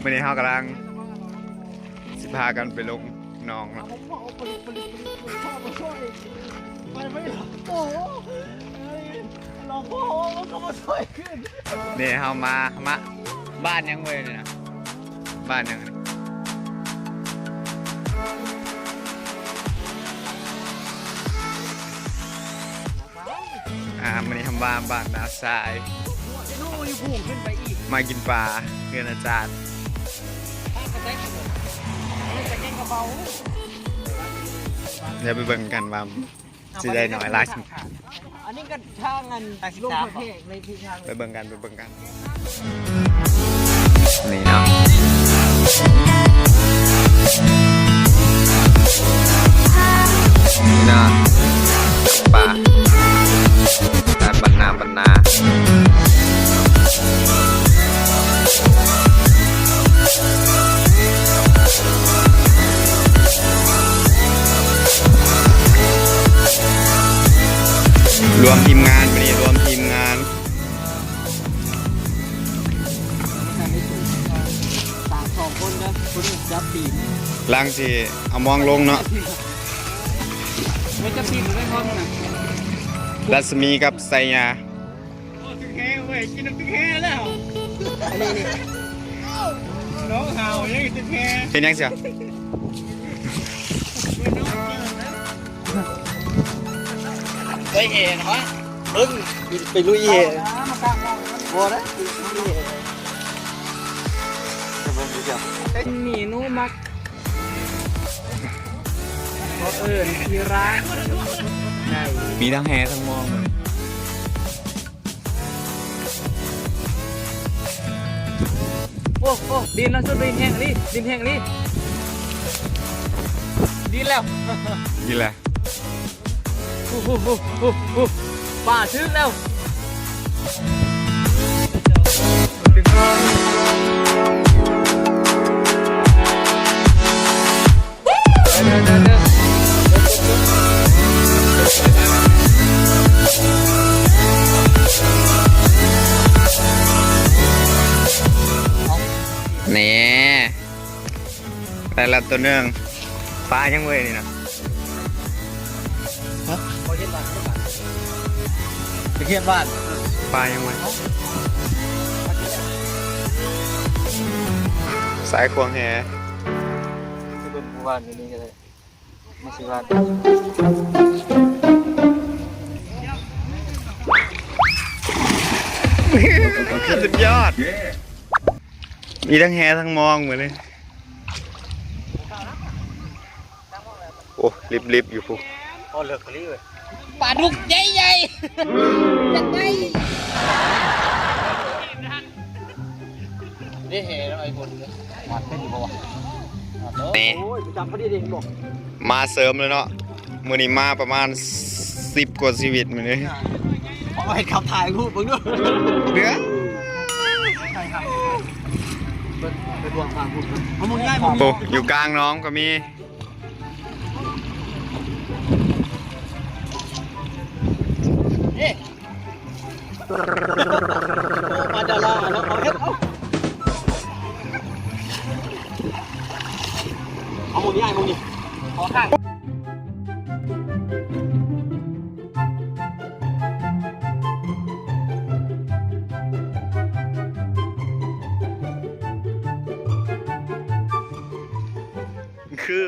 ມື້ນີ້ເຮົາກຳລັງຊິພາກັນໄປລົງໜອງເນາະ. ນີ້ເຮົາມາ ມາບ້ານຫຍັງເວີຍນີ້ນະ? ບ້ານຫຍັງນີ້? ອ່າ ມື້ນີ້ເຮົາມາບ້ານນາຊາຍ ມາກິນປາເຮືອນອາຈານ. ດຽວໄປເບິ່ງກັນວ່າຊິໄດ້ໜ້ອຍຫຼາຍ. ອັນນີ້ກໍທາງອັນລົງປະເທດໃນທິດທາງ ໄປເບິ່ງກັນ ໄປເບິ່ງກັນ. ນີ້ເນາະ ນີ້ເນາະ ປ່າ ການບັນນາບັນນາ ລວມທີມງານ ມື້ນີ້ລວມທີມງານ. ຫຼັງຊິເອົາມອງລົງເນາະ ລັດສະໝີກັບໄຊຍາ. ເຮັດຫຍັງຊະ? ເຮີ້ຍ ເຫັນຫວະ ເບິ່ງ ໄປລຸຍແຮ່ ບໍ່ນະ ໄປລຸຍແຮ່ ເມນູມັກ ເອີ້ນທີ່ຮ້ານ ໄດ້ ມີທັງແຮ່ທັງມອງ. ໂອ້ ໂອ້ ດິນລະສຸດ ດິນແຫ້ງອີ່ຫຼີ ດິນແຫ້ງອີ່ຫຼີ ດິນແລ້ວ ດິນແລ້ວ. ໂອ້ໂຫ ໂອ້ໂຫ ໂອ້ໂຫ ປາຖືກແລ້ວ. ນີ້ ໄດ້ລະໂຕໜຶ່ງ. ປາຫຍັງເວີຍນີ້ນະ? ຮະ? ໄປເຮັດບ້ານ. ປາຫຍັງເວີຍ? ສາຍຂວາງແຮ່. ສຸດຍອດ. ມີທັງແຮ່ທັງມອງມື້ນີ້. ໂອ້ ລິບໆຢູ່ພຸ້ນ. ໂອ້ ເລິກອີ່ຫຼີເວີຍ. ປາດຸກໃຫຍ່ໆ ຢາກໄດ້. ເດ້ແຫ່ເນາະ ໄອ້ບຸນເດ້ ມັດເປັນຢູ່ບໍ່ວະ? ນີ້ ໂອ້ຍ ຈັບພໍດີເດ້ ເຫັນບໍ່? ມາເສີມເລີຍເນາະ ມື້ນີ້ມາປະມານສິບກວ່າຊີວິດມື້ນີ້. ເອົາໄວ້ຂັບຖ່າຍຮູບເບິ່ງດູ ເດ້. ໂອ້ ຢູ່ກາງໜອງກໍມີ. ເອົາໝູ່ນີ້ ເອົາໝູ່ນີ້ ຂໍຂ້າງ. ຄື